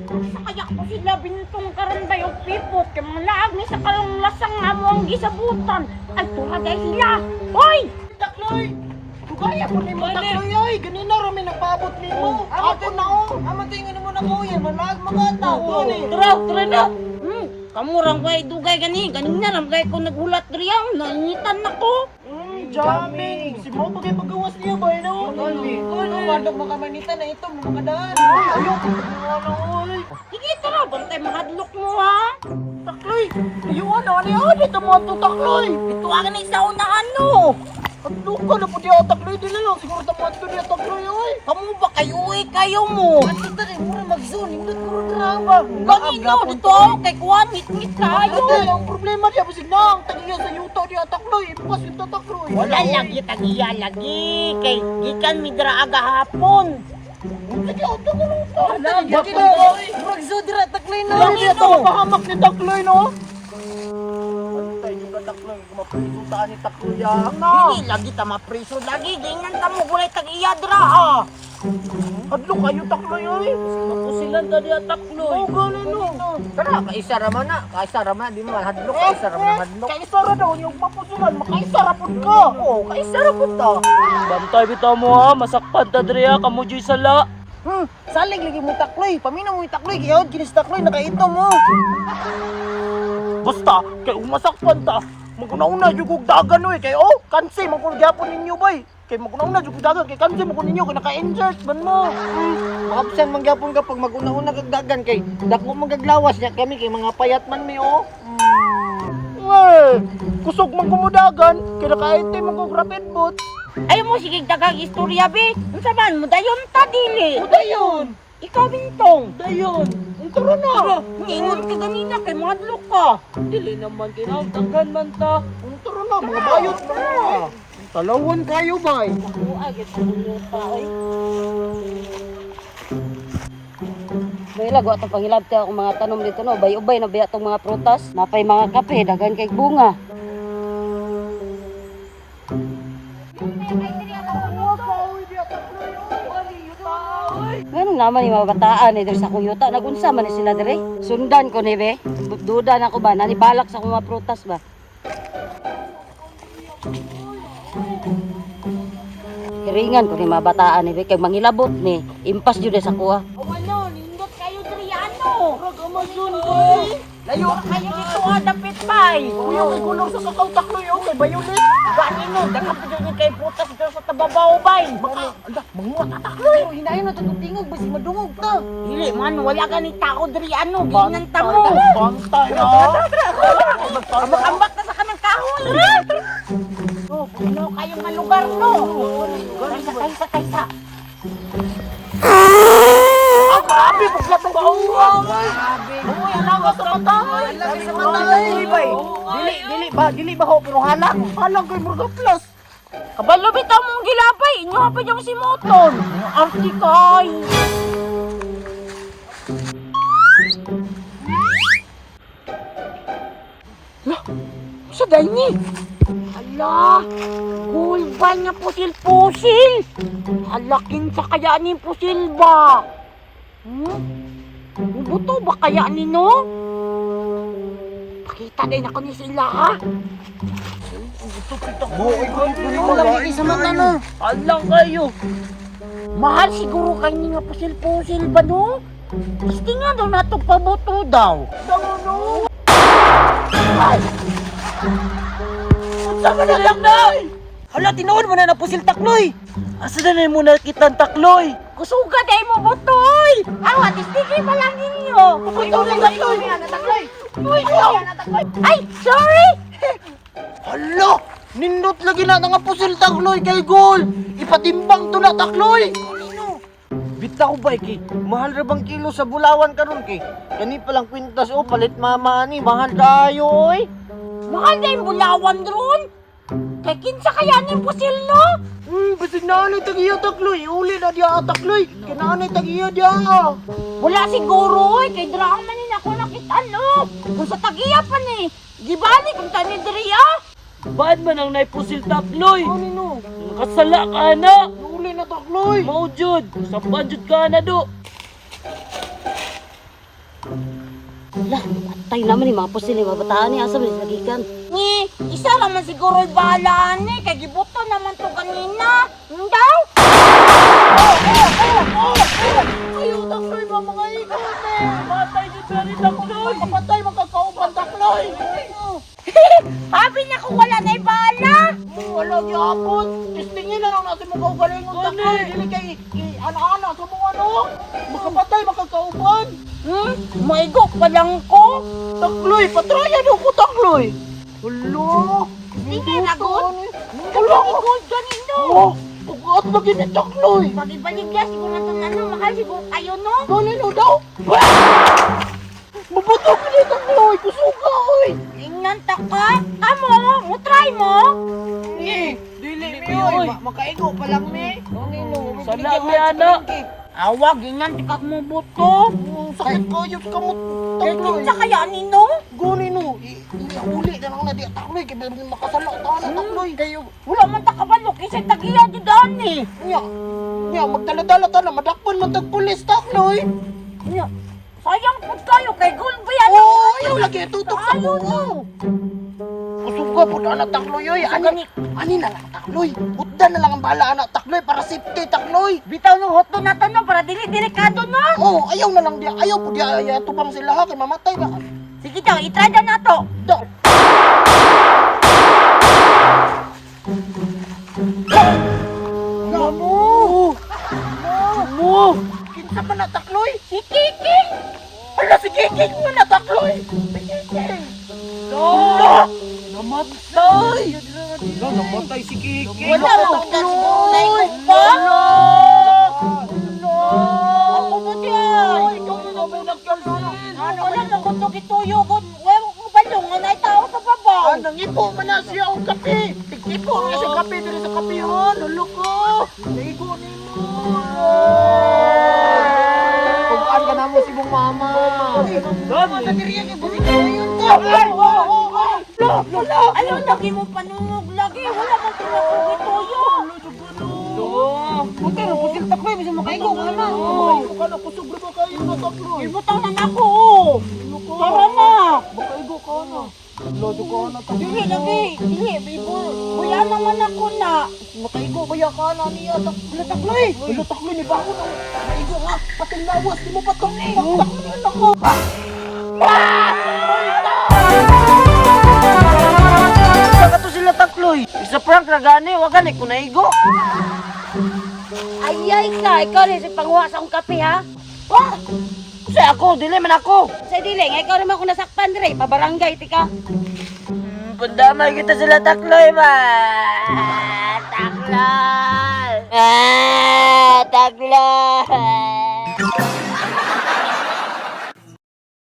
Sa kaya ko sila bintong karon bay og pipot kay mga laag ni sa kalong lasang nga mo ang gisabutan. Ay tura day sila. Hoy! Takloy! Kaya po nimo takloy ay, ganina ra mi nagpaabot nimo. Ako na oh. Amo tingin mo na kuya, manaag mga tao. Tara, tara na. Kamurang way dugay gani, ganina ram kay ko naghulat diri ang nainitan nako. Jamming. Si mo pagay pagawas niya ba no? Ano, wadok makamanita na ito, mga daan. Ayoko ano oy. Sige tara, bantay mahadlok mo ha. Takloy. Ayun ano ani ano dito mo to takloy. Ito ang ni sa unahan no. Adlo ka na po diya takloy dili lang siguro ta mo ato diya takloy oy. Kamu ba kayo uwi kayo mo? Ato ta rin, mura mag-zone, indot ko rin drama. Ganino dito ako kay kuan ngit-ngit kayo. Ate, ang problema diya basig na ang tagiya sa yuta diya takloy. Ibukas yung takloy. Wala lagi tagiya lagi kay gikan mi dira aga hapon. Sige, ato ko lang to. Murag zone dira, taklay na. Wala niya to mapahamak ni takloy no. Antay yung ka takloy, mapriso ta ni takloy ah. Na. Dili lagi ta mapriso lagi gingan ta mo gulay tag-iya dira ah. Adlo kayo takloy oy. Mapusilan ta diya takloy. Oh, gani no. Tara, kaisa ra man na, kaisa ra man, di mo hadlok, kaisa ra man hadlok. Kaisa ra daw yung mapusulan, makaisa ra pud ka. Oo, kaisa ra pud ta. Bantay bitaw mo ha, masakpan ta diri ha, kamo joy sala. Salig lagi mo takloy, paminaw mo yung takloy, kaya kinis takloy, nakaito mo. Basta kay umasakpan ta, maguna-una jud kog dagan oy kay oh, kansi man kun gyapon ninyo bay. Kay maguna-una jud kog dagan kay kansi man kun ninyo kay naka-insert man mo. Maabsan man gyapon ka pag maguna-una kag dagan kay dako man gaglawas niya kami kay mga payat man mi oh. Wey, kusog man kumudagan kay naka-item man kog rapid boot. Ayaw mo sige dagang istorya be. Unsa man mo dayon ta dili. Dayon, Ikaw bintong. Dayon. tara na. Ningon ka ganina kay mahadlok ka. Dili naman tinaw, daghan man ta. Tara na, mga bayot na. Talawon kayo bay. Ako ay pa oy. May lago atong pangilabte akong mga tanom dito no, ubay-ubay na biya tong mga prutas. Napay mga kape, daghan kay bunga. Ganun naman yung mga bataan eh, diri sa akong yuta. Nagunsa man ni sila diri. Sundan ko ni be. Duda na ko ba, nanibalak sa akong mga prutas ba. Hiringan ko ni mga bataan ni be, kay mangilabot ni. Impas jud ni sa kuha. Ano, nindot kayo diri ano. Murag Amazon bay. Layo kayo dito ah, dapit bay. Kuya kay kulong sa kakao takloy oh, kay violet. Ganino, daghan pa jud kay prutas dito sa tababaw bay. Maka, ala, manguha ta takloy. Pero hinayon na itong tingog, basi madungog ta. Dili man wala gani tao diri ano, ginan ta mo. Bantay ah. Ambak-ambak ta sa kanang kahoy. Oh, puno kayo nga lugar no. Kaysa kaysa kaysa. Ah, grabe, buglat ng baon. Grabe. Uy, alaga sa mata. Alaga sa mata. Dili ba? Dili, dili ba, dili ba ho, pero halang. Halang kay Murga Plus. Kabalo bitaw mong gilabay, inyo pa yung si Moton. Arti kay. Lah, sa ni? Ala, cool ba nga pusil-pusil? Halakin sa kaya ni pusil ba? Hmm? Buto ba kaya ni no? Pakita din ako ni sila ha? Wala sa mata no. Alang kayo. Mahal siguro kay ni nga pusil-pusil ba no? Gusto nga daw natog pabuto daw. Sama na lang nay. Hala, tinuod mo na napusil takloy. Asa na mo nakita ang takloy? Kusuga day mo butoy! Awa, tistigi pa lang ninyo! Buto na takloy. Uy, Ay, sorry! Hala, nindot lagi na nga pusil takloy kay gol. Ipatimbang to na takloy. Bitaw ba kay mahal ra bang kilo sa Bulawan karon kay? Kani pa lang kwintas oh, palit mama ani, mahal kayo oy. Mahal na yung bulawan ron! Kay kinsa kaya ning pusil no? Basig na anay tagiya takloy. Uli na diya takloy. Kinaanay tagiya diya. Wala siguro oy, kay draang manin ako nakita no. Kung sa tagiya pa ni, gibalik kung tani diri ah. Bad man ang naipusil takloy. Ano no? Nakasala ka na. Uli na takloy. Mao jud, sapan jud ka na do. Lah, patay naman ni mga pusil ni mga bataan ni asa man sila gikan. Ni, isa raman siguro balaan ni kay gibuto naman to kanina. Daw? Ayaw, takloy ba mga ikot eh. Matay si Perry takloy. Kapatay, magkakauban takloy. Habi na kung wala na bala. Wala gyapon. Testingin na lang natin mong kaugalingon takloy. Dili kay ana-ana sa mong ano. Makapatay, makakauban. Maigo pa lang ko. Takloy, patraya daw ko takloy. Hala. Hindi ragon. Hala. Gold ganino. Oh, ugat lagi ni takloy. Pag ibaligya siguro na to ano, mahal siguro kayo no. Ganino daw. Mabatok ni takloy. Kusuga oy. Ingnan ta ka. Kamo, mo try mo. Eh, Dili mi oy, makaigo pa lang mi. Sala mi ana. Awag, ingnan ti ka mo buto. Oh, sakit kayo sa kamot Kay takloy. kinsa kaya nino? Gani no, uli na lang na di takloy kay makasala ta na takloy. Kayo, wala man ta kabalo kinsa tagiya di dani. Nya, nya magdala-dala ta na madakpan man tag pulis takloy. Nya, sayang pud kayo kay gold ba yan? Oh, ayaw lagi tutok sa buo. Kusog ka pud ana takloy oy. Ani ani na lang takloy. Utdan na lang ang bala ana takloy para safety takloy. Bitaw no hotdo na to no para dili delikado no. Oh, ayaw na lang di ayaw pud di ay tubang sila ha kay mamatay ba. Sige daw, itry na nato. Da. Namo! Namo! Kinsa man na takloy? Si Kiking. Hala, si Kiking man na takloy! Si Kiking! Hala! Namatay. Hala, namatay si Kiki. Wala mo siguro na pa. Ako ba diyan? Ikaw na naman nagkalsala. Ano wala mo ko to gituyo ko. Wala ko balong nga naay tao sa babaw. Ah, nangipo man na siya og kape. Tigtipo na siya kape diri sa kapihon. Lulo ko. Naigo nimo. Tugaan ka na mo si mong mama. Dami. Diri kay busi kayo to. Ay, oh, oh, oh. Wala, wala. Ayaw lagi mo panungog lagi. Wala man ko ako gituyo. Buti mo pusil takloy bisan makaigo ka na. Makaigo ka na, kusog na ba kayo na takloy? Ibutang na nako oh. Tara na. Makaigo ka na. Lodo ka na takloy. Dili lagi. Dili ibu. Buya naman ako na. Makaigo ba ka na niya? Wala takloy. Wala takloy ni bangon ang maigo nga. Pati lawas di mo pa takloy. Takloy ako. Saka to sila takloy. Isa prank ra gani, wa gani ko naigo. Ayay ka, ikaw rin si panguha sa akong kape ha. Wah! Sa ako, dili man ako. Sa dili, nga ikaw naman ako nasakpan dire, pabarangay ti ka. Pandamay kita sila takloy ba. Takloy. Ah, takloy.